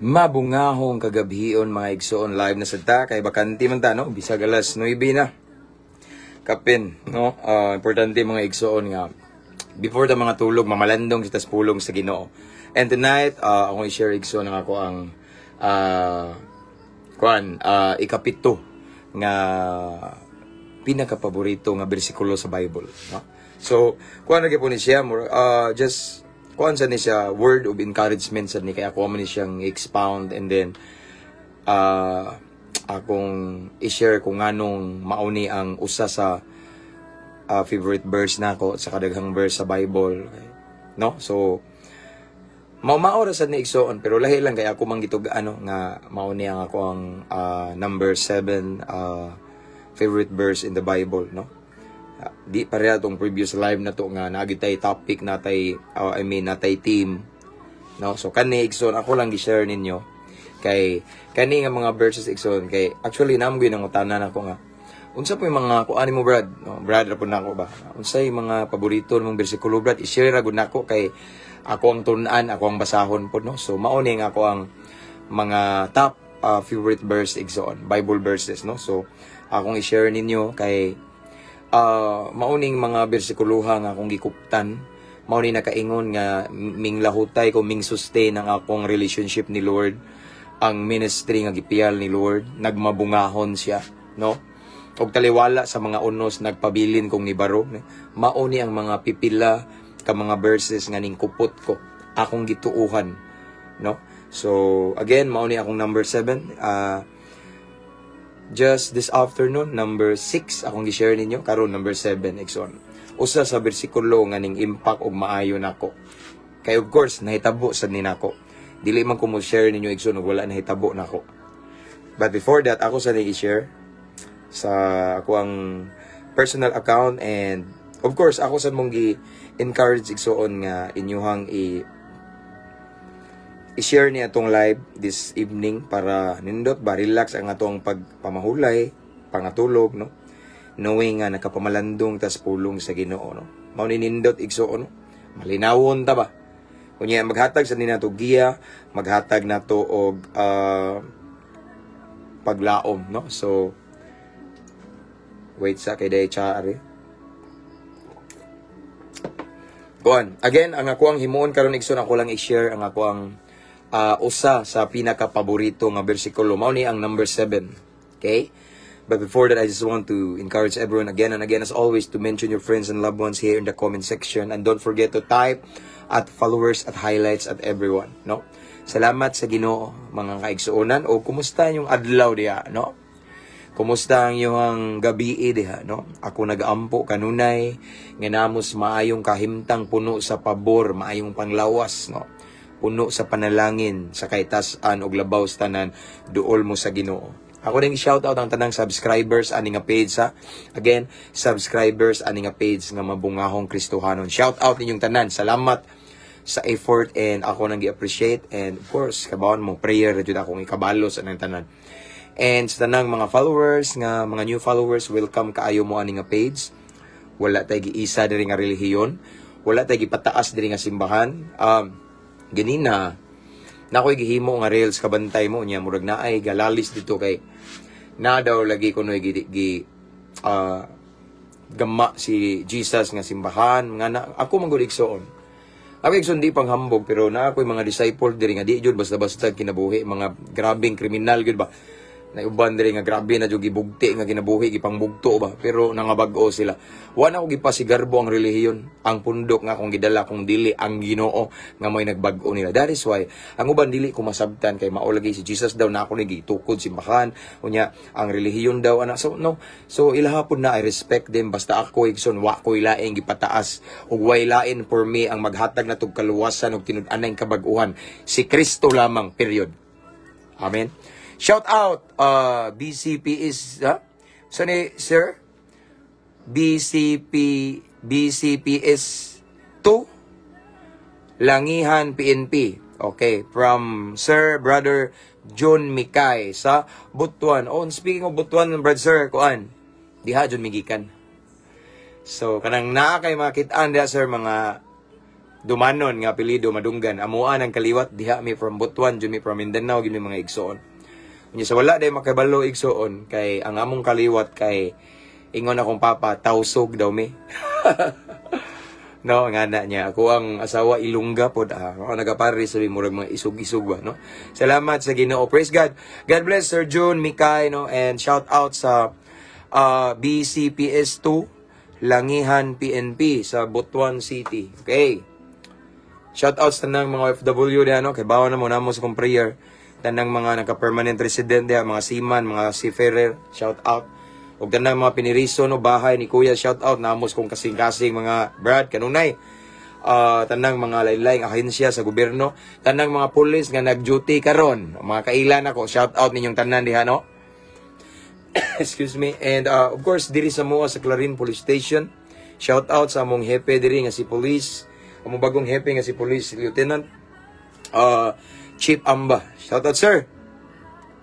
Mabungahong kagabhion, mga igsoon. Live na sad ta kay bakante man ta, no? Bisag alas 9 na kapin, no? Importante, mga igsoon, nga before ta mga tulog, mamalandong sa pulong sa Ginoo. And tonight, akong i-share, igsoon, ang ako ang kuan, ikapito nga pinakapaborito nga bersikulo sa Bible, no? So kuan na gyud ni siya, more, just kuan sa ni siya, word of encouragement sa ni, kaya ako man ni siyang expound and then akong i-share kung nganong mauni ang usa sa favorite verse nako sa kadaghang verse sa Bible, no? So mao mao ra sad ni, igsoon, pero lahi lang kay ako man gitug ano nga mao ni ang ako ang number 7 favorite verse in the Bible, no? Di pareha tong previous live na to nga naagi tay topic natay, I mean, natay team, no? So kani, igsoon, ako lang gi-share ninyo kay kani nga mga verses, igsoon, kay actually namo gyud nangutana nako nga unsa po yung mga kuan mo, Brad, no? Brad ra pud nako ba? Unsay mga paborito mong bersikulo, Brad? I-share ra gud nako kay ako ang tun-an, ako ang basahon pod, no? So mao ni nga ako ang mga top favorite verse, igsoon, Bible verses, no? So akong i-share ninyo kay mauning mga bersikuloha nga akong gikuptan, mao ni nakaingon nga minglahutay ko, ming sustain ang akong relationship ni Lord, ang ministry nga gipiyal ni Lord, nagmabungahon siya, no? Og taliwala sa mga unos, nagpabilin kong nibaro. Mao ni ang mga pipila ka mga verses nga ning kupot ko, akong gituuhan, no? So again, mao ni akong number 7. Just this afternoon, number 6 akong gi-share ninyo, karon number 7, igsoon. Usa sa bersikulo nga ning impact og maayo nako. Kay of course, nahitabo sad ni nako. Dili man ko mo share ninyo, igsoon, ug wala nahitabo nako. But before that, ako sa i-share sa ako ang personal account and of course ako sa mong gi-encourage, igsoon, nga inyuhang i-share ni atong live this evening para nindot ba, relax ang atong pagpamahulay, pangatulog, no? Knowing nga nakapamalandong tas pulong sa Ginoo, no? Mao ni nindot, igsoon, no? Malinawon ta ba? Unya maghatag sa ninato giya, maghatag nato og paglaom, no? So wait sa kay day cha ari. Kuan, again, ang ako ang himuon karon, igsoon, ako lang i-share ang ako ang usa sa pinaka-paborito nga bersikulo. Mao ni ang number 7. Okay? But before that, I just want to encourage everyone again and again, as always, to mention your friends and loved ones here in the comment section. And don't forget to type at followers, at highlights, at everyone. No? Salamat sa Ginoo, mga kaigsuonan. O kumusta yung adlaw diha, no? Kumusta ang iyong gabi diha, no? Ako nagaampo kanunay nga namos maayong kahimtang, puno sa pabor, maayong panglawas, no? Puno sa panalangin sa kaitas-an og labaw sa tanan, duol mo sa Ginoo. Ako ning shout out ang tanang subscribers ani nga page ha. Again, subscribers ani nga page nga Mabungahong Kristohanon. Shout out ninyong tanan. Salamat sa effort and ako nang gi-appreciate and of course, kabawon mo, prayer ra jud akong ikabalo sa nang tanan. And sa tanang mga followers nga mga new followers, welcome kaayo mo ani nga page. Wala tay giisa diri nga relihiyon. Wala tay gipataas diri nga simbahan. Ganina na ako'y gihimo nga reels, kabantay mo niya, murag naay galalis dito kay na daw lagi kunoy gi gama si Jesus nga simbahan nga na, ako man gud, igsoon. Ako, igsoon, di panghambog, pero na ako'y mga disciple diri nga di jud basta-basta kinabuhi, mga grabeng kriminal gyud ba na uban diri nga grabe na jud gibugti nga ginabuhi, gipangbugto ba, pero nangabag-o sila. Wa na ko gipasigarbo ang relihiyon, ang pundok nga akong gidala kung dili ang Ginoo nga may nagbag-o nila. That is why ang uban dili ko masabtan kay mao lagi si Jesus daw na ako ni gitukod simbahan, unya ang relihiyon daw ana. So no, so ilahapon na I respect them. Basta ako, igsoon, wa ko laing gipataas ug way lain for me ang maghatag na tug kaluwasan ug tinud-anay kabag-uhan, si Kristo lamang, period. Amen. Shout out BCP is so ni sir BCP BCPS 2 Langihan PNP. Okay, from Sir Brother John Mikay sa Butuan. Oh, and speaking of Butuan, brother sir, kuan. Diha jud migikan. So kanang naa kay makit-an diha, sir, mga Dumanon nga apelyido, Madunggan. Amuan ang kaliwat diha mi from Butuan, jud mi from Mindanao, gyud mi, mga igsoon. Unya sa wala day makabalo, igsoon, kay ang among kaliwat kay ingon akong papa, Tausog daw mi. No, nga na niya. Ako ang asawa Ilongga pod ah. Ako nagapari sa murag mga isog-isog ba, no? Salamat sa Ginoo. Praise God. God bless Sir June Mikay, no, and shout out sa BCPS2 Langihan PNP sa Butuan City. Okay. Shout out sa tanang mga OFW diha, no, kay bawa na mo namo sa kong prayer. Tanang mga naka-permanent resident diha, mga seaman, mga seafarer, shout out. Ug tanang mga piniriso, no, bahay ni Kuya, shout out namos kong kasing-kasing mga brad kanunay. Tanang mga lain-laing ahensya sa gobyerno, tanang mga pulis nga nag-duty karon, mga kailan ako, shout out ninyong tanan diha, no. Excuse me. And of course, diri sa mua sa Clarin Police Station, shout out sa among hepe diri nga si Police, among bagong hepe nga si Police Lieutenant Chief Amba. Shout out, sir.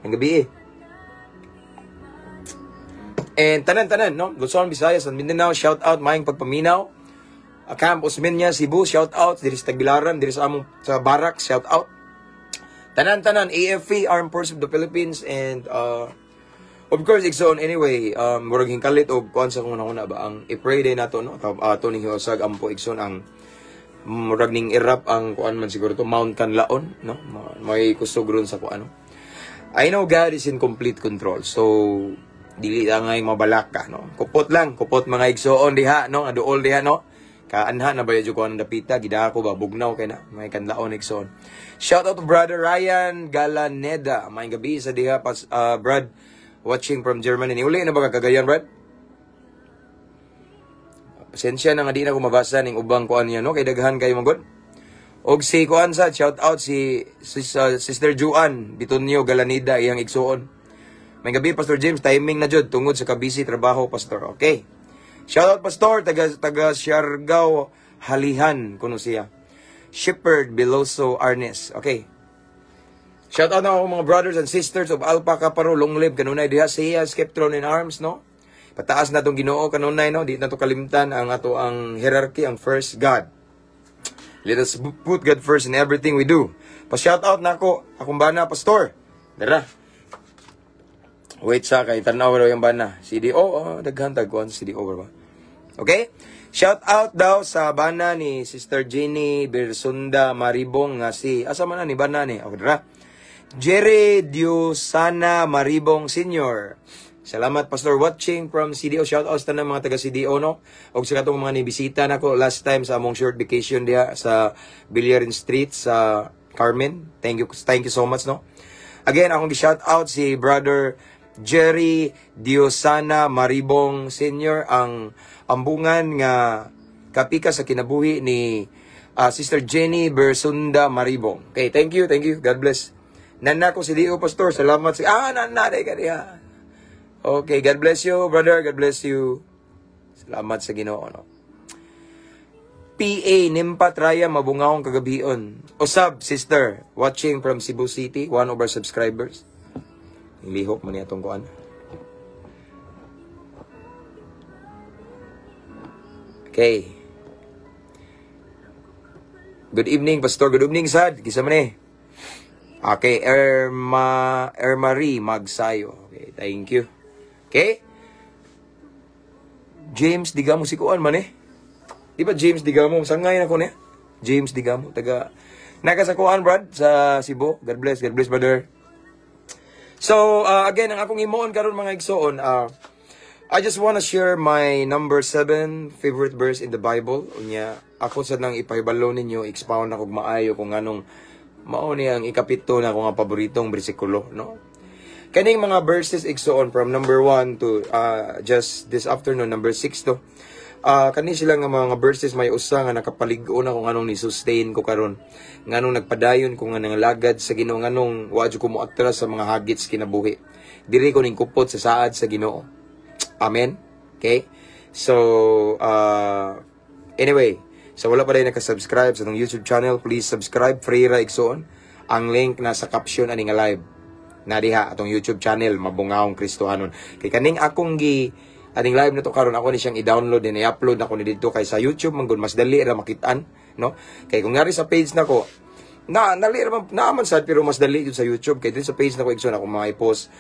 Ang gabi eh. And tanan-tanan, no? Luzon, Visayas, and Mindanao, shout out, maayong pagpaminaw. Camp Osmeña, Cebu, shout out. Diri sa Tagbilaran, diri sa among sa barracks, shout out. Tanan-tanan, AFP, Armed Forces of the Philippines, and of course, igsoon, anyway, murag hingkalit og kuan sa kung una ba ang i-pray day nato, no? Ato ning hiusag ampo, igsoon, ang murag ning erupt ang kuan man siguro to, Mount Kanlaon, no? May kusog ron sa kuan, no? I know God is in complete control. So dili na ngay mabalaka, no? Kupot lang, kupot mga igsoon diha, no? Aduol diha, no? Kaanha na ba yung kuan dapita, gidako ba bugnaw kay na may kanlaon, igsoon. Shout out to Brother Ryan Galaneda. May gabi sa diha pas, Brad, watching from Germany. Niuli na ba ka Cagayan, Brad? Pasensya na nga di na ko mabasa ning ubang kuan niya, no, kay daghan kayo magod. Og si kuan sa shout out si Sister Juan Bitonio Galanida, iyang igsuon. May gabi, Pastor James, timing na jud tungod sa kabisi trabaho, Pastor. Okay. Shout out, Pastor, taga taga Siargao Halihan kuno siya. Shepherd Beloso Arnes. Okay. Shout out na ako mga brothers and sisters of Alpha Kaparo, long live kanunay diha siya Skeptron in arms, no? Pataas na tong Ginoo kanunay, no, di na to kalimtan ang ato ang hierarchy, ang first God. Let us put God first in everything we do. Pa shout out nako akong bana, Pastor. Dara. Wait sa kay tanaw raw yung bana. CDO, oh, daghan tag kuan CDO ba? Okay? Shout out daw sa bana ni Sister Jenny Bersunda Maribong nga si asa man na ni bana ni? Okay, dara. Jerry Diosana Maribong Senior. Salamat, Pastor, watching from CDO. Shout out sa tanang mga taga CDO, no. Og sa katong mga nibisita nako last time sa among short vacation diha sa Villarin Street sa Carmen. Thank you so much, no. Again, akong gi-shout out si Brother Jerry Diosana Maribong Senior, ang ambungan nga kapika sa kinabuhi ni Sister Jenny Bersunda Maribong. Okay, thank you, thank you. God bless. Nana ko si Dio, Pastor. Salamat sa nana day ka diha. Okay, God bless you, brother. God bless you. Salamat sa Ginoo, no. PA Nimpa Traya, mabungahong kagabion. Usab, sister, watching from Cebu City, one of our subscribers. Lihok man niya itong kuan. Okay. Good evening, Pastor. Good evening, Sad. Kisa man eh. Okay, Erma, Ermarie Magsayo. Okay, thank you. Okay? James Digamo si kuan man eh. Di ba James Digamo? Sangay na ko niya. James Digamo. Taga, naka sa kuan, Brad, sa Cebu. God bless, brother. So, again, ang akong himuon karon, mga igsoon, I just wanna share my number 7 favorite verse in the Bible. Unya, ako sa nang ipahibalo ninyo, expound ako maayo kung anong mao ni ang ikapito na akong nga paboritong bersikulo, no? Kaning mga verses, igsoon, from number 1 to just this afternoon number 6 to. Kani sila nga mga verses may usa nga nakapalig-on ako nganong ni-sustain ko karon. Nganong nagpadayon ko nga nangalagad sa Ginoo, nganong wa jud ko moatras sa mga hagit sa kinabuhi. Diri ko ning kupot sa saad sa Ginoo. Amen. Okay? So, anyway, sa wala pa rin nakasubscribe sa atong YouTube channel, please subscribe. Free ra, igsoon. Ang link nasa caption ani nga live. Na diha atong YouTube channel, Mabungahong Kristohanon. Kay kaning akong gi Aning live na to karon, ako ni siyang i-download and i-upload nako ni didto kay sa YouTube man gud mas dali ra makitaan, no? Kay kung ngari sa page nako na nali ra man naaman sad, pero mas dali jud sa YouTube kay din sa page nako, igsoon, ako mga i-post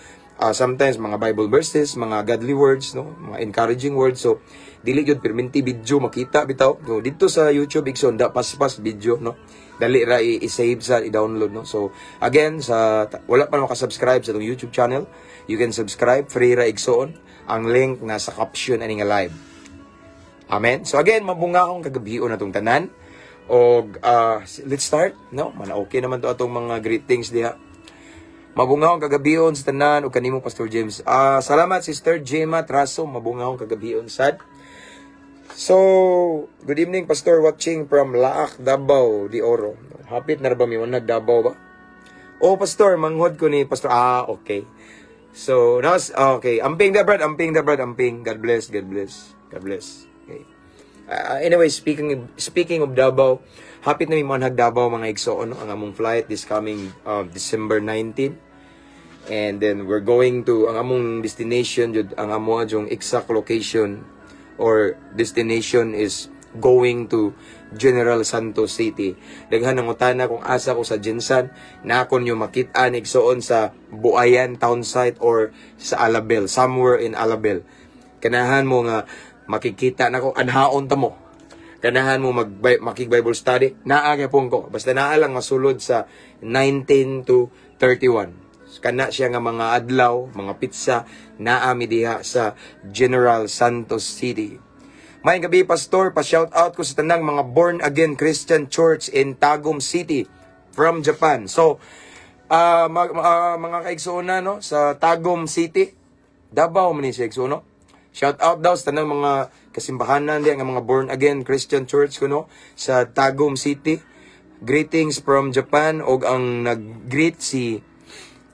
sometimes mga Bible verses, mga godly words, no, mga encouraging words. So dili jud perminti video makita bitaw. So didto sa YouTube, igsoon, da paspas video, no. Dali ra i-save sa i-download, no. So again, sa wala pa maka-subscribe sa atong YouTube channel, you can subscribe, free ra, igsoon. Ang link nasa caption ani nga live. Amen. So again, mabungahong kagabion atong tanan. Og let's start, no? Mana okay naman to atong mga greetings diha. Mabungahong kagabion sa tanan ug kanimo, Pastor James. Ah, salamat, Sister Gemma Traso, mabungahong kagabion sad. So, good evening, Pastor, watching from Laak, Davao de Oro. Hapit na ra ba mi nag Davao ba? Oh, Pastor, manghod ko ni Pastor. Ah, okay. So, nas okay. Amping da, brad, amping da, brad, amping. God bless, God bless. God bless. Okay. Anyway, speaking of Davao, hapit na mi moanhag Davao, mga igsoon, no? Ang among flight this coming December 19. And then we're going to ang among destination jud, ang amo yung exact location or destination is going to General Santos City. Daghan nangutana kung asa ko sa GenSan, na ako nyo makit-an, igsoon, sa Buayan town site or sa Alabel, somewhere in Alabel. Kanahan mo nga makikita nako, anhaon ta mo. Ganahan mo mag makig Bible study, naa gyapon ko. Basta naa lang masulod sa 19 to 31. Kana siya nga mga adlaw, mga petsa, naa mi diha sa General Santos City. Maayong gabii, Pastor, pa-shout out ko sa tanang mga born again Christian Church in Tagum City from Japan. So, mga kaigsoona, no, sa Tagum City, Davao man ni siya, igsoon, no? Shout out daw sa tanang mga kasimbahanan diya nga mga born again Christian Church kuno sa Tagum City. Greetings from Japan, og ang nag-greet si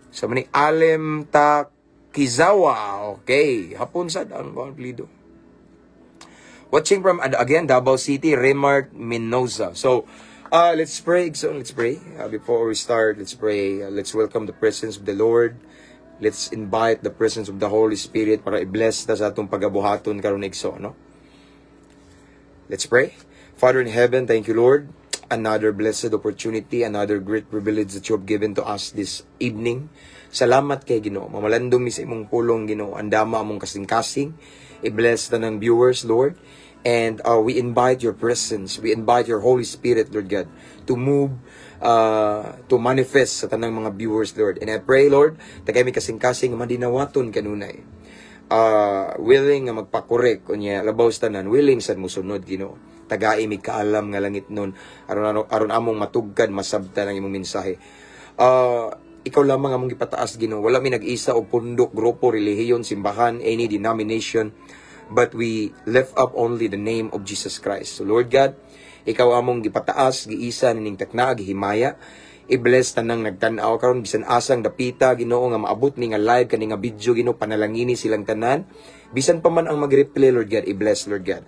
sa mani Alem Takizawa. Okay, hapon sad ang apelyido. Watching from again Davao City, Remart Minoza. So, let's pray. So, let's pray. Before we start, let's pray. Let's welcome the presence of the Lord. Let's invite the presence of the Holy Spirit para i-bless ta sa atong pagabuhaton karon, igsoon, no? Let's pray. Father in heaven, thank you, Lord. Another blessed opportunity, another great privilege that you have given to us this evening. Salamat kay Ginoo. Mamalandong mi sa imong pulong, Ginoo. Andama among kasing-kasing. I-bless tanang viewers, Lord. And we invite your presence. We invite your Holy Spirit, Lord God, to move, to manifest sa tanang mga viewers, Lord. And I pray, Lord, tagay mi kasing-kasing madinawaton kanunay. Willing nga magpakorek unya labaw sa tanan, willing sad musunod, Ginoo. Tagai mi kaalam nga langit nun aron aron among matugkad, masabtan ang imong mensahe. Ikaw lamang among gipataas, Ginoo. Wala mi nag-isa og pundok, grupo, relihiyon, simbahan, any denomination, but we lift up only the name of Jesus Christ. So Lord God, ikaw among gipataas, giisa nining takna, gihimaya. I-bless tanang nagtan-aw karon bisan asang dapita, Ginoo, nga maabot ni nga live, kani nga video, Ginoo, panalangini silang tanan. Bisan pa man ang mag-replay, Lord God, i-bless, Lord God.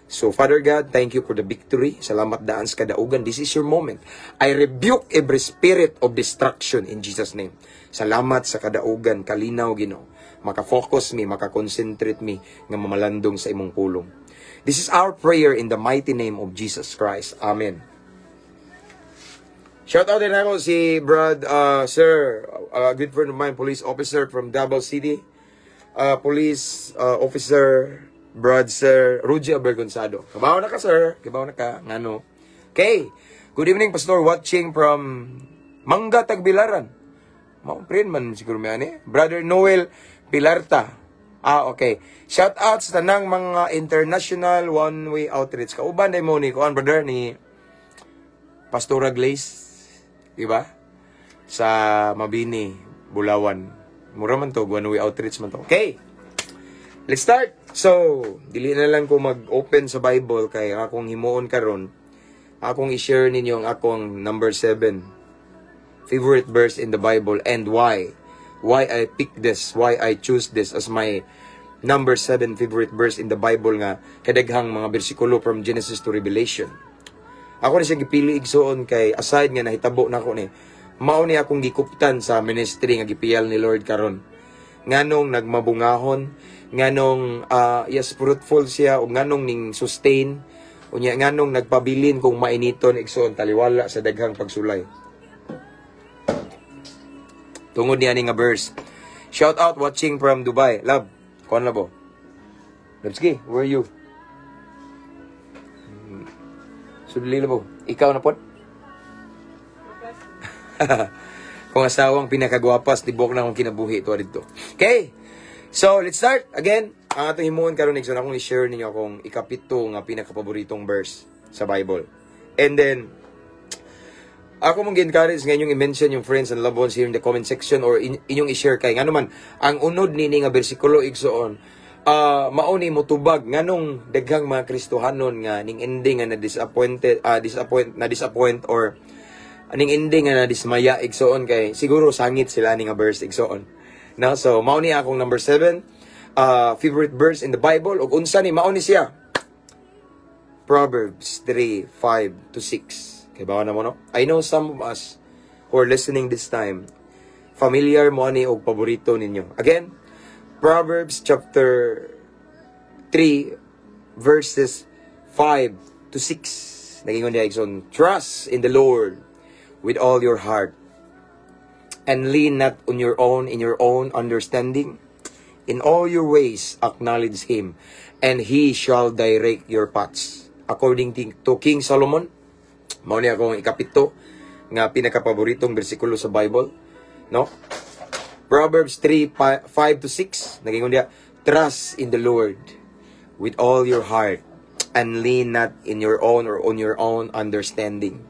So, Father God, thank you for the victory. Salamat daan sa kadaugan. This is your moment. I rebuke every spirit of destruction in Jesus' name. Salamat sa kadaugan, kalinaw, Ginoo. Maka-focus mi, maka-concentrate mi nga mamalandong sa imong pulong. This is our prayer in the mighty name of Jesus Christ. Amen. Shout out din ako si Brad, sir, a good friend of mine, police officer from Davao City. Police officer, Brad Sir Rudy Abergonzado. Kabaw na ka, sir. Kabaw na ka. Ngano. Okay. Good evening, Pastor. Watching from Mangga Tagbilaran. Mao friend man siguro may ani. Brother Noel Pilarta. Ah, okay. Shout out sa tanang mga international one-way outreach. Kauban day mo ni kuan, brother, ni Pastora Glaze. Di ba? Sa Mabini, Bulawan. Mura man to, one-way outreach man to. Okay. Let's start. So, dili na lang ko mag-open sa Bible kay akong himuon karon. Akong i-share ninyo ang akong number 7 favorite verse in the Bible and why. Why I pick this, why I choose this as my number 7 favorite verse in the Bible nga kadaghang mga bersikulo from Genesis to Revelation. Ako ni siya gipili, igsoon, kay aside nga nahitabo nako ni, mao ni akong gikuptan sa ministry nga gipiyal ni Lord karon. Nganong nagmabungahon, nganong yes, fruitful siya ug nganong ning sustain unya, nganong nagpabilin kung mainiton, igsoon, taliwala sa daghang pagsulay. Tungod niya ni nga verse. Shout out, watching from Dubai. Love, kuan na bo. Labski, where are you? Sudli bo. Ikaw na pod? Kung asawang pinakagwapas tibok na akong kinabuhi ito dito. Okay. So, let's start. Again, ang atong himuon karon, igsoon, akong i-share ninyo akong ikapito nga pinakapaboritong verse sa Bible. And then, ako mong gi-encourage nga inyong i-mention yung friends and loved ones here in the comment section or inyong i-share kay ngano man ang unod nini nga bersikulo, igsoon, mao ni motubag nganong daghang mga Kristohanon nga ning ending nga na disappointed, disappoint na disappoint or aning ending nga na dismaya, igsoon, kay siguro sangit sila ni nga verse, igsoon, no? So mao ni akong number 7 favorite verse in the Bible. Ug unsa ni? Mao ni siya, Proverbs 3, 5 to 6. Kay bawa na mo, no? I know some of us who are listening this time, familiar mo ani og paborito ninyo. Again, Proverbs chapter 3 verses 5 to 6. Nagingon diha, igsoon, "Trust in the Lord with all your heart and lean not on your own in your own understanding. In all your ways acknowledge Him, and He shall direct your paths." According to King Solomon, mao ni akong ikapito nga pinakapaboritong bersikulo sa Bible, no? Proverbs 3, 5 to 6, nagingon diha, "Trust in the Lord with all your heart and lean not in your own or on your own understanding.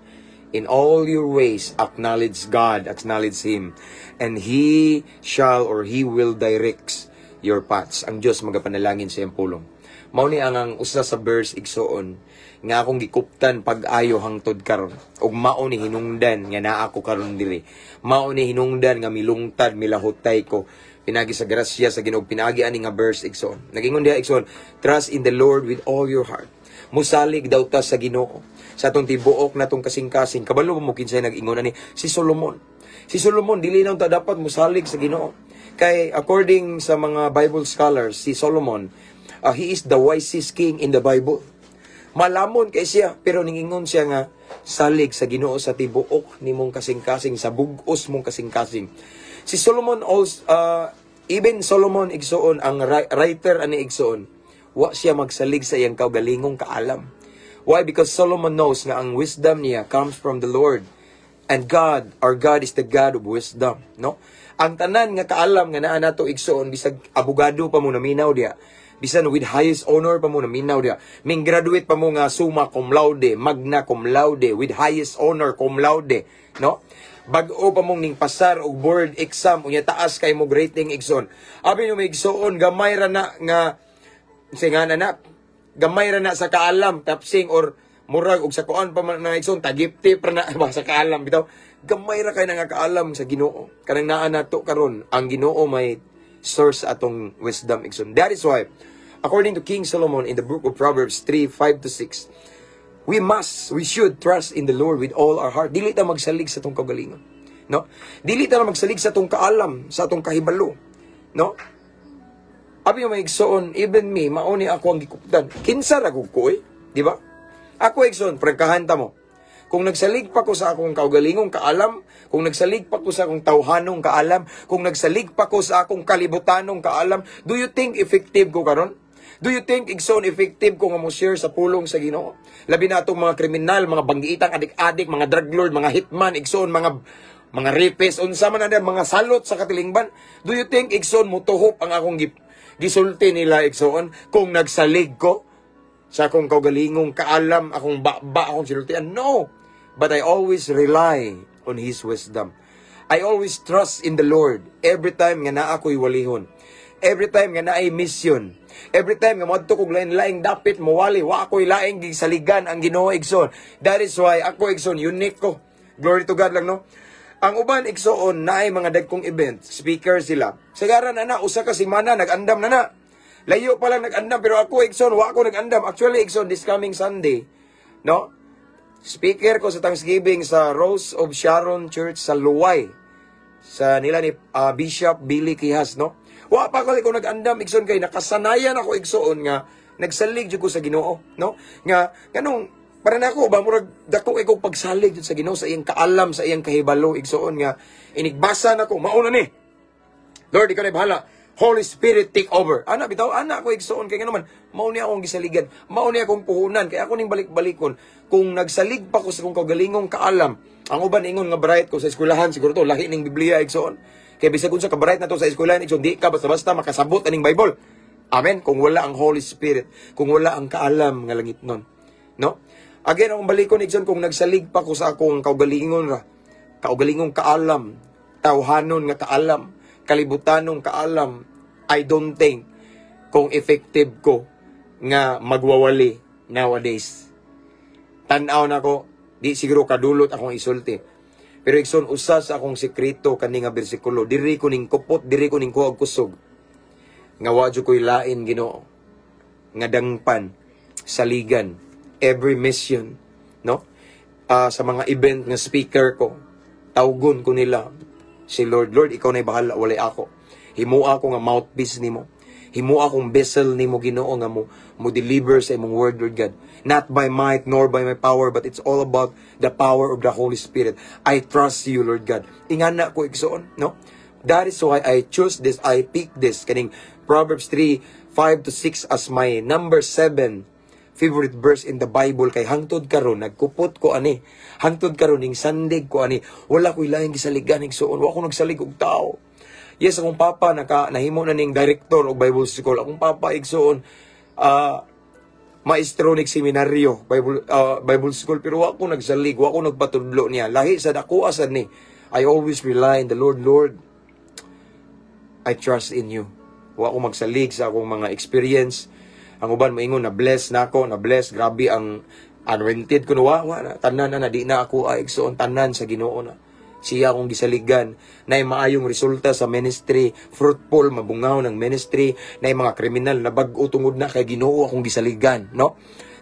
In all your ways acknowledge God, acknowledge Him, and He shall or He will direct your paths." Ang Diyos magapanalangin sa iyang pulong. Mao ni ang usa sa verse, igsoon, nga akong gikuptan pag-ayo hangtod karon. Ug mao ni hinungdan nga naa ko karon diri. Mao ni hinungdan nga milungtad, milahutay ko pinagi sa grasya sa Ginoo, pinagi ani nga verse, igsoon. Nagingon diha, igsoon, "Trust in the Lord with all your heart." Musalig daw ta sa Ginoo sa atong tibuok natong kasing-kasing. Kabalo mo kinsay nag-ingon ani? Si Solomon. Si Solomon, dili na ta dapat musalig sa Ginoo. Kay according sa mga Bible scholars, si Solomon, he is the wisest king in the Bible. Malamon kay siya, pero ningingon siya nga salig sa Ginoo sa tibuok nimong kasing-kasing, sa bug-os mong kasing-kasing. Si Solomon also, even Solomon, igsoon, ang writer ani, igsoon, wa siya magsalig sa iyang kaugalingong kaalam. Why? Because Solomon knows nga ang wisdom niya comes from the Lord. And God, our God is the God of wisdom, no? Ang tanan nga kaalam nga naa nato, igsoon, bisag abogado pa mo naminaw diya, bisan with highest honor pa mo naminaw diya, ming graduate pa mo nga summa cum laude, magna cum laude, with highest honor cum laude, no? Bag-o pa mong ning pasar og board exam, unya taas kay mo rating, igsoon. Abi nyo, may igsoon, gamay ra na nga nga na gamay ra na sa kaalam, tapsing or murag og sa kuan pa man na, igsoon, tagipti pa na ba sa kaalam bitaw. Gamay ra kay nga kaalam sa Ginoo kanang naa nato karon. Ang Ginoo may source atong wisdom, igsoon. That is why according to King Solomon in the book of Proverbs 3, 5 to 6, we should trust in the Lord with all our heart. Dili ta magsalig sa atong kaugalingon, no? Dili ta magsalig sa atong kaalam, sa atong kahibalo, no? Abi mo, igsoon, even me, mao ni ako ang gikuptan. Kinsa ra ko, eh? Di ba? Ako, igsoon, prangkahan ta mo. Kung nagsalig pa ko sa akong kaugalingong kaalam, kung nagsalig pa ko sa akong tawhanong kaalam, kung nagsalig pa ko sa akong kalibutanong kaalam, do you think effective ko karon? Do you think, igsoon, effective ko nga mo share sa pulong sa Ginoo? Labi na atong mga kriminal, mga banggiitang adik-adik, mga drug lord, mga hitman, igsoon, mga rapist, unsa man na mga salot sa katilingban. Do you think, igsoon, mutuhop ang akong gisulti nila, igsoon, kung nagsalig ko sa akong kaugalingong kaalam, akong baba, akong sinultian? No! But I always rely on His wisdom. I always trust in the Lord every time nga naa ko'y walihon. Every time nga naay mission. Every time nga moadto kog lain-laing dapit mowali, wa ako'y laing gisaligan ang Ginoo, igsoon. That is why ako, igsoon, unique ko. Glory to God lang, no? Ang uban, igsoon, naay mga dagkong event, speaker sila. Sagaran na na, usa ka semana nag-andam na na. Layo pa lang nag-andam, pero ako, igsoon, wa ako nag-andam. Actually, igsoon, this coming Sunday, no? Speaker ko sa Thanksgiving sa Rose of Sharon Church sa Loay. Sa nila ni Bishop Billy Quijas, no? Wa pa ko nag-andam, igsoon, kay nakasanayan ako, igsoon, nga nagsalig jud ko sa Ginoo, no? Nga nganong para nako ba, murag dako kay kog pagsalig jud sa Ginoo, sa iyang kaalam, sa iyang kahibalo, igsoon, nga inigbasa nako, mauna ni. Lord, ikaw na bahala. Holy Spirit, take over. Ana bitaw, ana ako, igsoon, kay ngano man mao ni akong gisaligan, mao ni akong puhunan, kay ako ning balik-balikon. Kung nagsalig pa ko sa akong kaugalingong kaalam, ang uban ingon nga bright ko sa eskwelahan, siguro to lahi ning Biblia, igsoon. Kay bisag unsa ka bright na to sa eskwelahan, igsoon, di ka basta-basta makasabot aning Bible. Amen. Kung wala ang Holy Spirit, kung wala ang kaalam nga langitnon. No? Again, akong balikon, igsoon, kung nagsalig pa ko sa akong kaugalingon ra, kaugalingong kaalam, tawhanon nga kaalam, kalibutanong kaalam, I don't think kung effective ko nga magwawali nowadays. Tan-aw na ko, di siguro kadulot akong isulti. Pero igsoon, usa sa akong sekreto kani nga bersikulo, diri ko ning kupot, diri ko ning kuha og kusog. Nga wa jud ko'y lain Ginoo nga dangpan, saligan, every mission, no? Sa mga event nga speaker ko, tawgon ko nila si Lord. "Lord, ikaw na bahala, walay ako. Himoa ako nga mouthpiece nimo. Himoa akong vessel nimo, Ginoo, nga mo deliver sa imong word, Lord God. Not by might nor by my power, but it's all about the power of the Holy Spirit. I trust you, Lord God." Ingana ko, igsoon, no? That is why I choose this, I pick this kaning Proverbs 3, 5 to 6 as my number 7 favorite verse in the Bible, kay hangtod karon nagkupot ko ani. Hangtod karon ning sandig ko ani. Wala ko'y laing gisaligan, igsoon. Wa ko nagsalig og tao. Yes, akong papa naka nahimo na ning director og Bible school. Akong papa, igsoon, maestro nig seminaryo, Bible school, pero wa ko nagsalig, wa ko nagpatudlo niya. Lahi sad ako asad ni. I always rely in the Lord. "Lord, I trust in you." Wa ko magsalig sa akong mga experience. Ang uban moingon na bless na ako, na bless, grabe ang anointed ko, wa wa na tanan na, na di na ako ay, igsoon, tanan sa Ginoo na. Siya akong gisaligan na maayong resulta sa ministry, fruitful, mabungaw ng ministry, na mga kriminal na bag-o tungod na kay Ginoo akong gisaligan, no?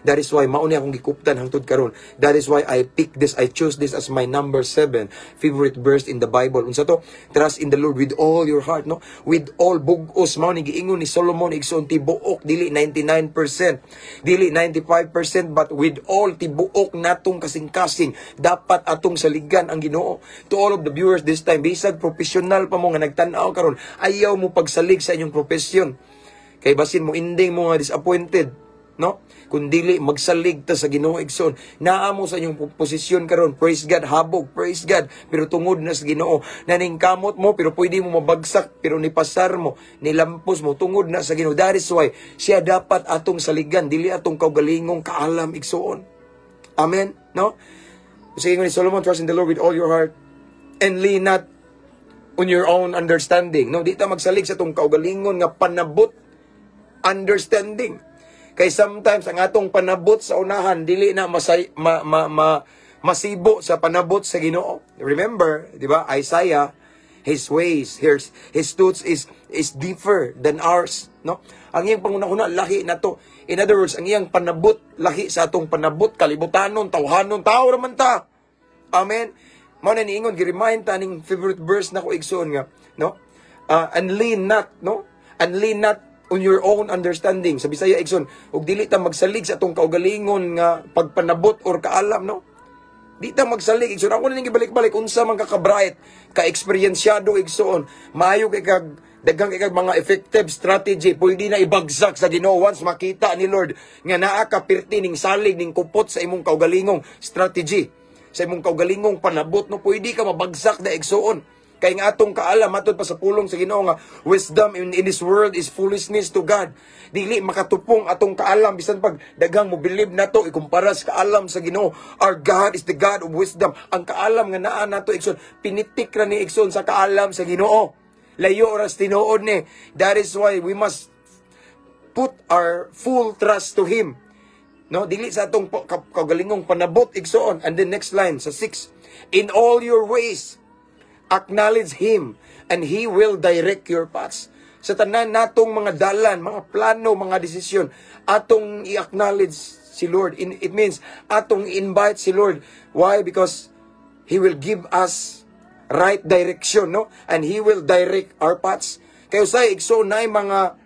That is why mao ni akong gikuptan hangtod karon. That is why I pick this, I choose this as my number 7 favorite verse in the Bible. Unsa to? Trust in the Lord with all your heart, no? With all, bug-os. Mao ni giingon ni Solomon, igsoon, tibuok, dili 99%, dili 95%, but with all, tibuok natong kasing-kasing dapat atong saligan ang Ginoo. To all of the viewers this time, bisag professional pa mo nga nagtan-aw karon, ayaw mo pagsalig sa inyong profession. Kay basin mo ending mo nga disappointed, no? Kung dili magsalig ta sa Ginoo, igsoon, naa mo sa inyong posisyon karon, praise God, habog, praise God, pero tungod na sa Ginoo. Naningkamot mo pero pwede mo mabagsak, pero nipasar mo, nilampos mo tungod na sa Ginoo. That is why siya dapat atong saligan, dili atong kaugalingong kaalam, igsoon. Amen, no? Sige, ni Solomon, "Trust in the Lord with all your heart and lean not on your own understanding." No, di ta magsalig sa atong kaugalingon nga panabot, understanding. Kay sometimes ang atong panabot sa unahan dili na masay, ma, ma, ma, masibo sa panabot sa Ginoo. Remember, di ba? Isaiah, his ways, his thoughts is differ than ours, no? Ang iyang panguna-una lahi na to. In other words, ang iyang panabot lahi sa atong panabot, kalibutanon, tawhanon, tao raman ta. Amen. Mao na niingon, gi-remind ta ning favorite verse na ko, igsoon, nga, no? And lean not, no? And lean not on your own understanding. Sa Bisaya, igsoon, ug dili ta magsalig sa atong kaugalingon nga pagpanabot or kaalam, no? Di ta magsalig, igsoon. Ako na ning gibalik-balik, unsa man ka ka-bright, ka-eksperyensyado, igsoon. Maayo kay kag daghang kay kag mga effective strategy, pwede na ibagsak sa Ginoo once makita ni Lord nga naa ka pirti ning salig, ning kupot sa imong kaugalingong strategy, sa imong kaugalingong panabot, no? Pwede ka mabagsak na, igsoon. Kay nga atong kaalam, matod pa sa pulong sa Ginoo nga wisdom in this world is foolishness to God. Dili makatupong atong kaalam bisan pag daghang mo believe nato ikumpara sa kaalam sa Ginoo. Our God is the God of wisdom. Ang kaalam nga naa nato, igsoon, pinitik ra ni, igsoon, sa kaalam sa Ginoo. Layo ra sa tinuod ni. That is why we must put our full trust to Him. No, dili sa atong kaugalingong panabot, igsoon. And then next line sa 6, "In all your ways acknowledge Him and He will direct your paths." Sa tanan natong mga dalan, mga plano, mga desisyon, atong i-acknowledge si Lord. It means atong invite si Lord. Why? Because He will give us right direction, no? And He will direct our paths. Kay usay, igsoon, naay mga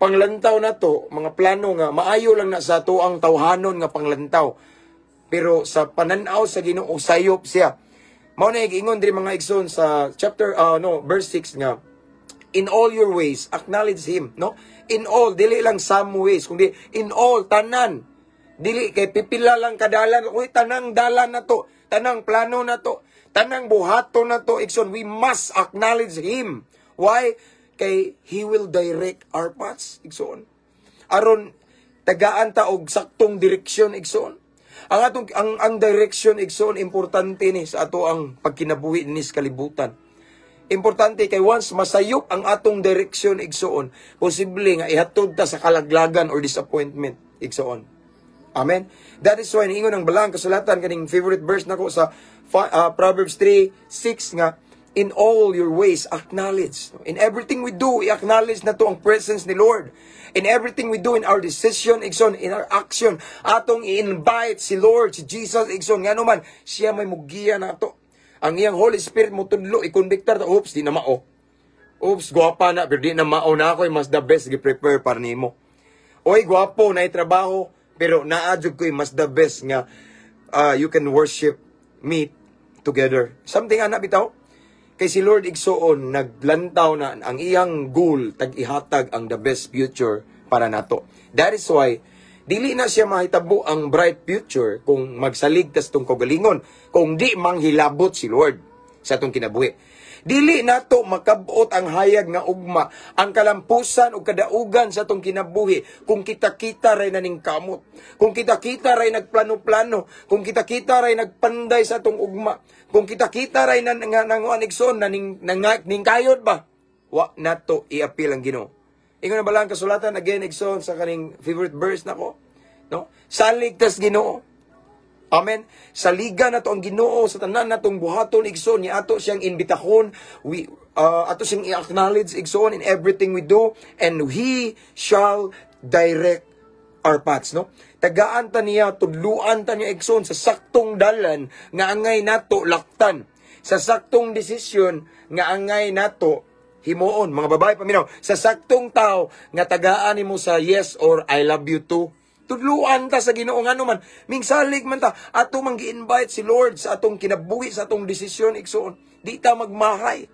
panglantaw na to, mga plano nga maayo lang na sa ato ang tawhanon nga panglantaw. Pero sa pananaw sa Ginoo, sayop siya. Mao na giingon diri, mga igsoon, sa chapter no, verse 6 nga in all your ways acknowledge Him, no? In all, dili lang some ways, kundi in all, tanan. Dili kay pipila lang kadalan, uy, tanang dalan na to, tanang plano na to, tanang buhaton na to, igsoon, we must acknowledge Him. Why? Kay He will direct our paths, igsoon. Aron tagaan ta og saktong direksyon, igsoon. Ang atong ang direction, igsoon, importante ni sa ato ang pagkinabuhi ni sa kalibutan. Importante kay once masayop ang atong direksyon, igsoon, posible nga ihatod ta sa kalaglagan or disappointment, igsoon. Amen. That is why niingon ang balaang kasulatan, kaning favorite verse nako sa Proverbs 3:6 nga in all your ways acknowledge. In everything we do, i-acknowledge na to ang presence ni Lord. In everything we do, in our decision, igsoon, in our action, atong i-invite si Lord, si Jesus, igsoon, ngano man, siya may mugiya na to. Ang iyang Holy Spirit mo tudlo, i-convictar ta, "Oops, di na mao. Oops, gwapa na, pero di na mao na ako, mas the best gi-prepare para nimo. Oy, gwapo na trabaho, pero naa jud ko'y mas the best nga you can worship me together." Something ana bitaw. Kay si Lord, igsoon, naglantaw na ang iyang goal, tag-ihatag ang the best future para nato. That is why dili na siya mahitabo ang bright future kung magsalig tas tong kaugalingon, kung di manghilabot si Lord sa atong kinabuhi. Dili nato makabot ang hayag nga ugma, ang kalampusan ug kadaugan sa atong kinabuhi kung kita-kita ray naning kamot. Kung kita-kita ray nagplano-plano, kung kita-kita ray nagpanday sa atong ugma, kung kita-kita ray nan nga nanguan, igsoon, naning nang, ning kayod ba? Wa nato iapil ang Ginoo. Ingon na bala ang kasulatan again, igsoon, sa kaning favorite verse nako, no? Salig tas Ginoo. Amen. Saligan nato ang Ginoo sa tanan natong buhaton, igsoon, ni ato siyang imbitakon, we ato siyang i-acknowledge, igsoon, in everything we do and He shall direct our paths, no? Tagaan ta niya, tudluan ta niya, igsoon, sa saktong dalan nga angay nato laktan, sa saktong desisyon nga angay nato himuon. Mga babae, paminaw, sa saktong tao nga tagaan nimo sa yes or I love you too. Tudluan ta sa Ginoo, ngano man mingsalig man ta, ato mang gi-invite si Lord sa atong kinabuhi, sa atong desisyon, igsoon. Di ta magmahay.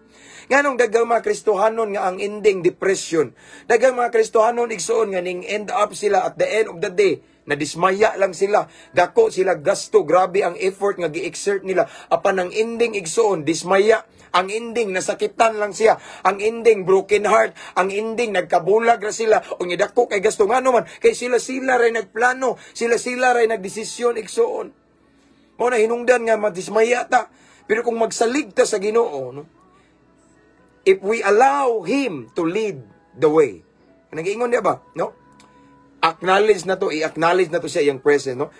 Nganong daghang mga Kristohanon nga ang ending depression? Daghang mga Kristohanon, igsoon, nga ning end up sila at the end of the day na dismaya lang sila. Dako sila gasto, grabe ang effort nga gi-exert nila. Apan ang ending, igsoon, dismaya. Ang ending, nasakitan lang siya. Ang ending, broken heart. Ang ending, nagkabulag ra sila. O dako kay gasto, ngano man kay sila-sila ray nagplano, sila-sila ray nagdesisyon, igsoon. Mao na hinungdan nga madismaya ta. Pero kung magsalig ta sa Ginoo, no? If we allow Him to lead the way. Nag-iingon niya ba? No? Acknowledge na to, i-acknowledge na to siya iyang presence, no?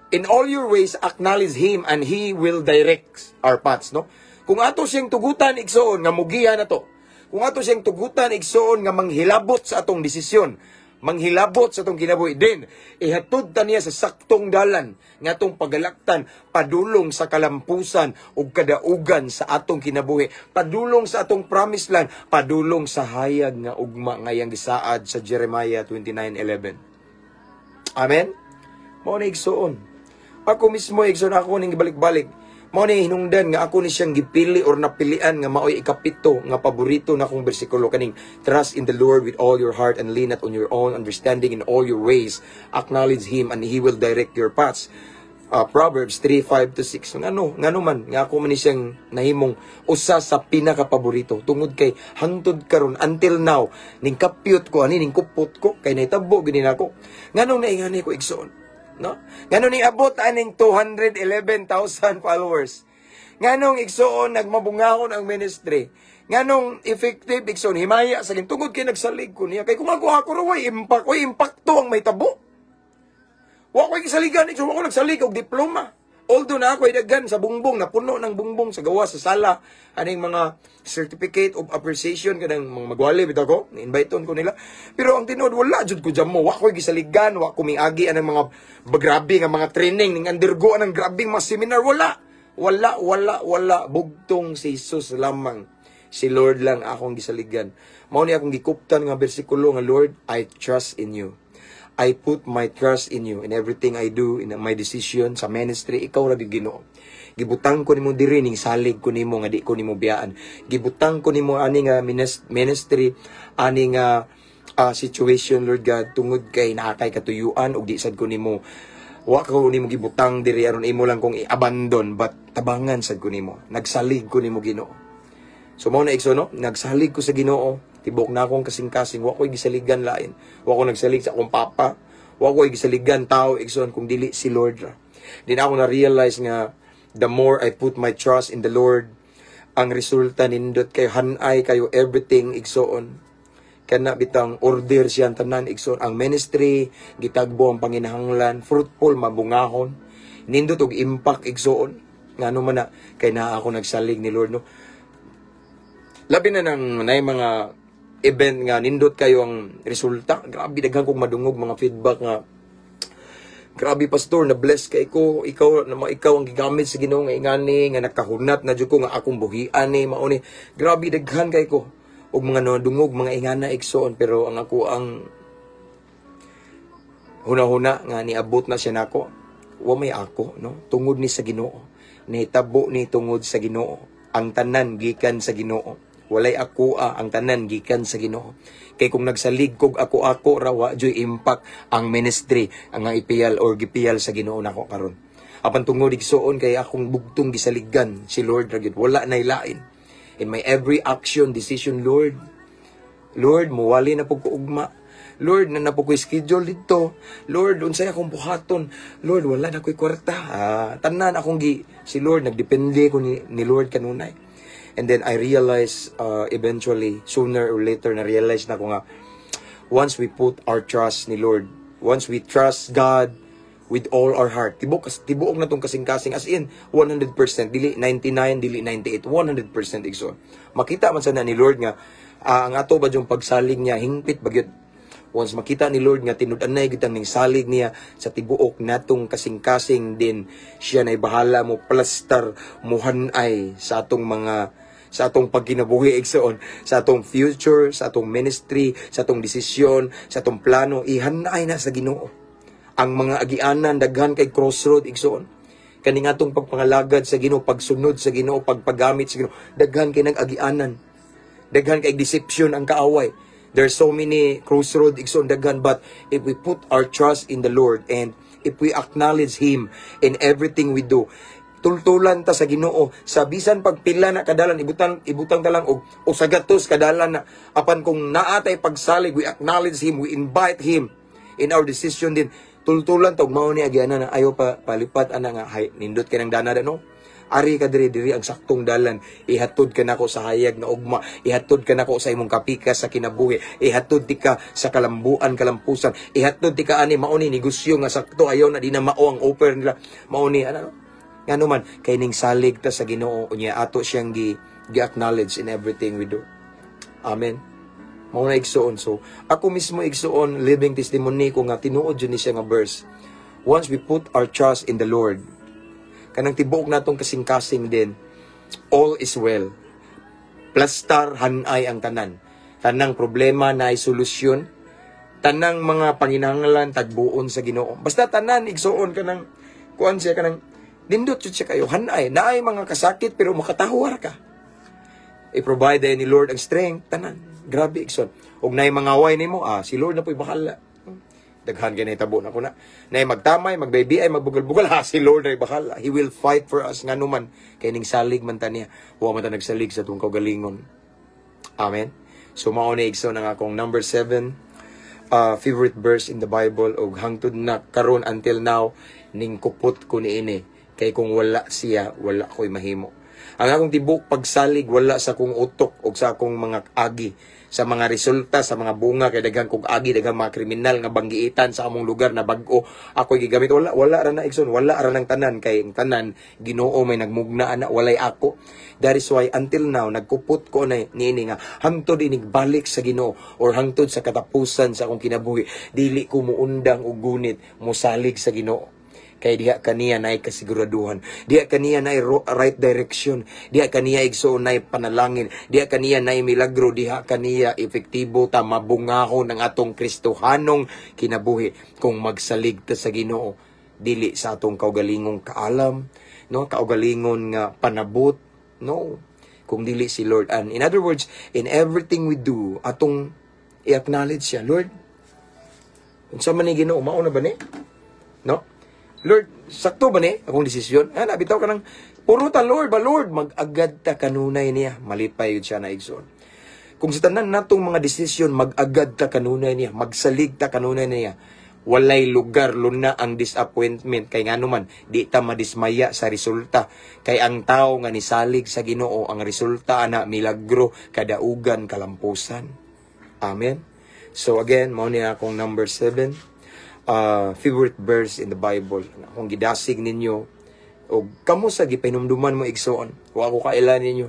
In all your ways, acknowledge Him and He will direct our paths, no? Kung ato siyang tugutan, igsoon, nga mugiya na to. Kung ato siyang tugutan, igsoon, nga manghilabot sa atong desisyon, manghilabot sa atong kinabuhi din, ihatod ta niya sa saktong dalan nga atong pagalaktan padulong sa kalampusan ug kadaugan sa atong kinabuhi, padulong sa atong promised land, padulong sa hayag nga ugma nga iyang gisaad sa Jeremiah 29:11. Amen. Mao ni, igsoon. Ako mismo, igsoon, ako ning gibalik-balik. Mao ni hinungdan nga ako ni siyang gipili or napilian nga maoy ikapito nga paborito na akong bersikulo, kaning "Trust in the Lord with all your heart and lean not on your own understanding. In all your ways acknowledge Him and He will direct your paths." Proverbs 3, 5 to 6. Ngano, ngano man, nga ako man ni siyang nahimong usa sa pinakapaborito. Tungod kay hangtod karon, until now, ning kapyot ko ani, ning kupot ko, kay nahitabo gini nako. Nganong naingani ko, igsoon? No? Ngano ning abot aning 211,000 followers? Nganong, igsoon, nagmabungahon ang ministry? Nganong effective, igsoon, himaya sa tungod kay nagsalig ko niya? Kay kung ako ako ra way impact, way impakto ang mahitabo. Wa ko gisaligan, igsoon, wa ko nagsalig og diploma. Although na ako ay daghan sa bungbong, napuno ng bungbong sa gawa sa sala, aning mga certificate of appreciation kanang mga magwali bitaw ko, ni-invite ko nila. Pero ang tinuod, wala jud ko jamo, wa ko gisaligan, wa ko miagi anang mga grabe nga mga training, ning undergo anang grabeng mga seminar, wala. Wala, wala, wala. Bugtong si Jesus lamang. Si Lord lang akong gisaligan. Mao ni akong gikuptan nga bersikulo nga, "Lord, I trust in you. I put my trust in you in everything I do, in my decision, sa ministry, ikaw ra gyud, Ginoo. Gibutang ko nimo diri, ning salig ko nimo nga di ko nimo biyaan. Gibutang ko nimo ani nga ministry, ani nga situation, Lord God, tungod kay naa kay katuyuan ug di sad ko nimo, wa ko nimo gibutang diri aron imo lang kong i-abandon, but tabangan sad ko nimo. Nagsalig ko nimo, Ginoo." So mao na, igsoon, no, nagsalig ko sa Ginoo, tibok na akong kasing-kasing, wa ko gisaligan lain. Wa ko nagsalig sa akong papa, wa ko gisaligan tao, igsoon, kung dili si Lord ra. Di na ako na-realize nga the more I put my trust in the Lord, ang resulta nindot kayo, hanay kayo everything, igsoon. Kana bitang order siya ang tanan, igsoon. Ang ministry gitagbo ang panginahanglan, fruitful, mabungahon, nindot og impact, igsoon. Ngano man na kay naa ako nagsalig ni Lord, no? Labi na nang nay mga event nga nindot kayo ang resulta. Grabe, daghan kong madungog mga feedback nga, "Grabe, pastor, na bless kay ko ikaw na ikaw ang gigamit sa Ginoo nga ingani nga nakahunat na jud ko nga akong buhian ni mao ni." Grabe, daghan kay ko og mga nadungog mga ingana, igsoon, pero ang ako ang huna-huna nga niabot na siya nako, wa may ako, no, tungod ni sa Ginoo. Nahitabo ni tungod sa Ginoo. Ang tanan gikan sa Ginoo, walay ako ah, ang tanan gikan sa Ginoo. Kay kung nagsalig kog ako-ako ra, wa joy impact ang ministry ang ipiyal or gipiyal sa Ginoo nako karon. Apan tungod, igsoon, kay akong bugtong gisaligan si Lord ra gyud, wala nay lain. In my every action, decision, "Lord, Lord, muwali na pud ko ugma. Lord, naa na pud ko'y schedule dito. Lord, unsay akong buhaton? Lord, wala na ko'y kwarta." Ah, tanan akong gi si Lord, nagdepende ko ni Lord kanunay. And then I realized eventually, sooner or later, na realize na ko nga once we put our trust ni Lord, once we trust God with all our heart, tibok tibuok na tong kasing-kasing, as in 100%, dili 99, dili 98, 100%, igsoon. Makita man sana ni Lord nga ang ato ba yung pagsalig niya hingpit ba gyud. Once makita ni Lord nga tinud-anay gid ning salig niya sa tibuok natong kasing-kasing din, siya nay bahala mo plastar, muhanay sa atong pagkinabuhi, igsoon, sa atong future, sa atong ministry, sa atong desisyon, sa atong plano, ihanay na sa Ginoo. Ang mga agianan, daghan kay crossroad, igsoon. Kaning atong pagpangalagad sa Ginoo, pagsunod sa Ginoo, pagpagamit sa Ginoo, daghan kay nag-agianan. Daghan kay deception ang kaaway. There's so many crossroad, igsoon, daghan, but if we put our trust in the Lord and if we acknowledge Him in everything we do, tultulan ta sa Ginoo sa bisan pagpila na kadalan, ibutang ibutang ta lang og o sa gatos kadalan na, apan kung naa tay pagsalig, we acknowledge Him, we invite Him in our decision din, tultulan ta og mao ni agianan na ayo pa palipat ana nga hay nindot kay nang dana no. Ari ka diri, diri ang saktong dalan. Ihatod ka nako sa hayag na ugma. Ihatod ka nako sa imong kapikas sa kinabuhi. Ihatod ti ka sa kalambuan, kalampusan. Ihatod ti ka ani, mao ni negosyo nga sakto, ayaw na di na mao ang offer nila. Mao ni ano. Ngano man kay ning salig ta sa Ginoo, unya ato siyang gi gi-acknowledge in everything we do. Amen. Mao na, igsoon. So, ako mismo, igsoon, living testimony ko nga tinuod jud ni siya nga verse. Once we put our trust in the Lord, kanang tibuok natong kasing-kasing din, all is well. Plastar, hanay ang tanan. Tanang problema na ay solusyon. Tanang mga panginahanglan tagbuon sa Ginoo. Basta tanan, igsoon, kanang kuan siya, kanang nindot jud siya kayo hanay. Naay mga kasakit pero makatahuar ka. I-provide ni Lord ang strength tanan. Grabe, igsoon. Ug naay mga way nimo, si Lord na po'y bahala. Daghan kay nahitabo na ko na. Naay magtamay, magbaybi ay magbugal-bugal, ha, si Lord ay bahala. He will fight for us, ngano man kay ning salig man ta niya. Wa man ta nagsalig sa atong kaugalingon. Amen. So mao ni, igsoon, ang akong number 7 favorite verse in the Bible ug hangtod na karon, until now, ning kupot ko niini kay kung wala siya, wala ko'y mahimo. Ang akong tibok pagsalig wala sa akong utok o sa akong mga agi sa mga resulta, sa mga bunga, kay daghan kog agi, daghan mga kriminal nga banggiitan sa among lugar na bag-o ako gigamit. Wala, wala ra na, igsoon, wala ra ng tanan, kay ang tanan Ginoo may nagmugna ana, walay ako. That is why until now nagkupot ko na niini nga hangtod inig balik sa Ginoo or hangtod sa katapusan sa akong kinabuhi, dili ko muundang og gunit mosalig sa Ginoo. Kay diha kaniya naay kasiguraduhan. Diha kaniya naay right direction. Diha kaniya, igsoon, naay panalangin. Diha kaniya naay milagro. Diha kaniya epektibo ta mabungahon ang atong Kristohanong kinabuhi kung magsalig ta sa Ginoo, dili sa atong kaugalingong kaalam, no, kaugalingon nga panabot, no, kung dili si Lord. And in other words, in everything we do, atong i-acknowledge siya. "Lord, unsa man ni, Ginoo, mao na ba ni? No? Lord, sakto ba ni akong desisyon?" Ah, bitaw ka ng puro ta "Lord ba, Lord," mag-agad ta kanunay niya, malipay yun siya na, igsoon. Kung sa tanan natong mga desisyon, mag-agad ta kanunay niya, magsalig ta kanunay niya, walay lugar luna ang disappointment, kay ngano man di ta madismaya sa resulta, kay ang tao nga nisalig sa Ginoo, ang resulta ana milagro, kadaugan, kalampusan. Amen. So again, mao ni akong number 7 favorite verse in the Bible. Akong gidasig ninyo o kamo sa gipahinumduman mo, igsoon. Wa ko kaila ninyo.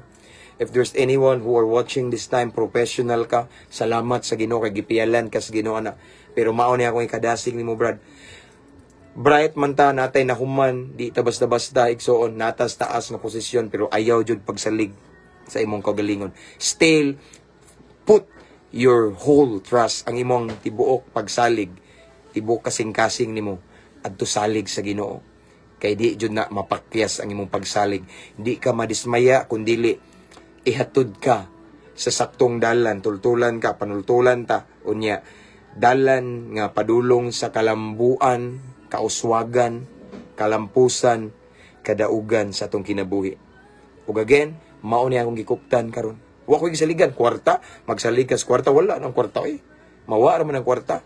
If there's anyone who are watching this time, professional ka, salamat sa Ginoo kay gipiyalan ka sa Ginoo na. Pero mao ni akong ikadasig nimo, brad. Bright man ta, natay nahuman, di ta basta-basta, igsoon, natas taas nga posisyon, pero ayaw jud pagsalig sa imong kaugalingon. Still put your whole trust, ang imong tibuok pagsalig, tibuok kasing-kasing nimo adto salig sa Ginoo. Kay di jud na mapakyas ang imong pagsalig. Di ka madismaya kun dili ihatod ka sa saktong dalan, tultulan ka, panultulan ta, unya dalan nga padulong sa kalambuan, kauswagan, kalampusan, kadaugan sa atong kinabuhi. Ug again, mao ni akong gikuptan karon. Wa ko gisaligan kwarta, magsalig ka sa kwarta, wala nang kwarta eh. Mawa ra man ang kwarta.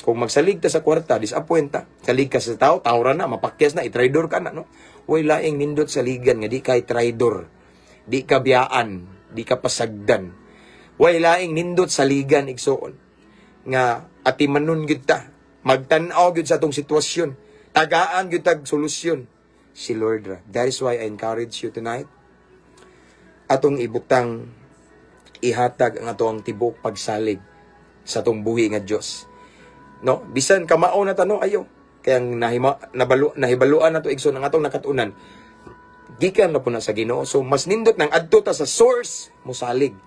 Kung magsalig ta sa kwarta, disappoint ta. Salig ka sa tao, tao ra na, mapakyas na, itraidor ka na, no? Way laing nindot saligan nga di kay traidor. Di ka biyaan, di ka pasagdan. Way laing nindot saligan, igsoon, nga atimanon gyud ta. Magtan-aw gyud sa atong sitwasyon. Tagaan gyud tag solusyon. Si Lord ra. That is why I encourage you tonight. Atong ibutang, ihatag ang atong tibuok pagsalig sa atong buhi nga Dios. No? Bisan kamao na ta, no, ayo. Kaya ang nahima, nabalo, nahibaluan na to, igsoon, ang atong nakatunan gikan na po na sa Ginoo. So mas nindot nang adto ta sa source mosalig.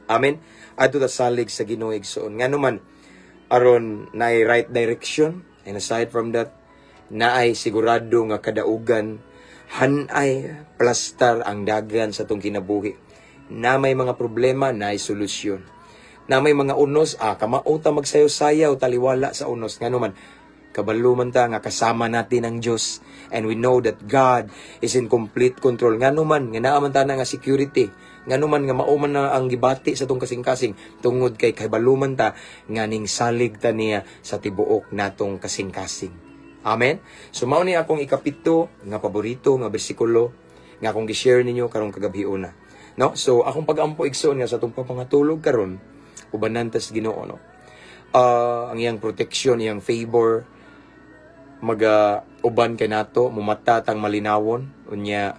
Amen. Adto ta salig sa Ginoo, igsoon. Ngano man, aron naay right direction, and aside from that, naay sigurado nga kadaugan, hanay plastar ang dagan sa atong kinabuhi. Na may mga problema, naay solusyon. Na may mga unos, kamao ta magsayaw-sayaw, taliwala sa unos. Ngano man, kabalo man ta nga kasama natin ang Diyos and we know that God is in complete control. Ngano man, nga naa man ta na nga security. Ngano man nga mao man na ang gibati sa atong kasing-kasing, tungod kay kabalo man ta nga ning salig ta niya sa tibuok natong kasing-kasing. Amen. So mao ni akong ikapito nga paborito nga bersikulo nga akong gi-share ninyo karong kagabhiona. No? So akong pag-ampo, igsoon, nga sa atong pangatulog karon, ubanan tas Ginoo, no. Ang iyang protection, iyang favor maga uban kay nato, mumata tang malinawon, unya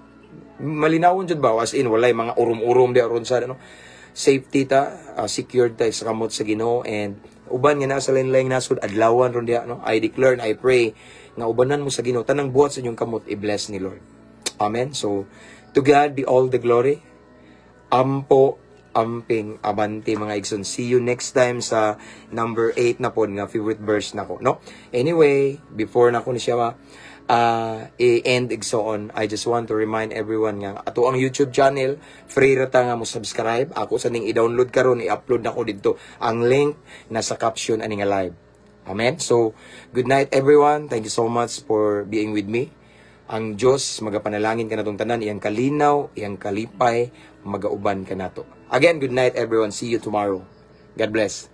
malinawon jud ba, as in walay mga urom-urom di aron sa ano, safety ta, secured ta sa kamot sa Ginoo, and uban nga naa sa lain-laing nasod, adlawan ron diha, no. I declare and I pray nga ubanan mo sa Ginoo, tanang buhat sa inyong kamot i-bless ni Lord. Amen. So to God be all the glory. Ampo, amping, abante, mga igsoon. See you next time sa number 8 na pod nga favorite verse nako, no? Anyway, before na ko ni siya i-end, igsoon, I just want to remind everyone nga ato ang YouTube channel, free ra ta nga mo subscribe. Ako sa ning i-download karon, i-upload nako didto. Ang link nasa caption ani nga live. Amen. So, good night, everyone. Thank you so much for being with me. Ang Diyos magapanalangin kanatong tanan, iyang kalinaw, iyang kalipay, magauban kanato. Again, good night, everyone. See you tomorrow. God bless.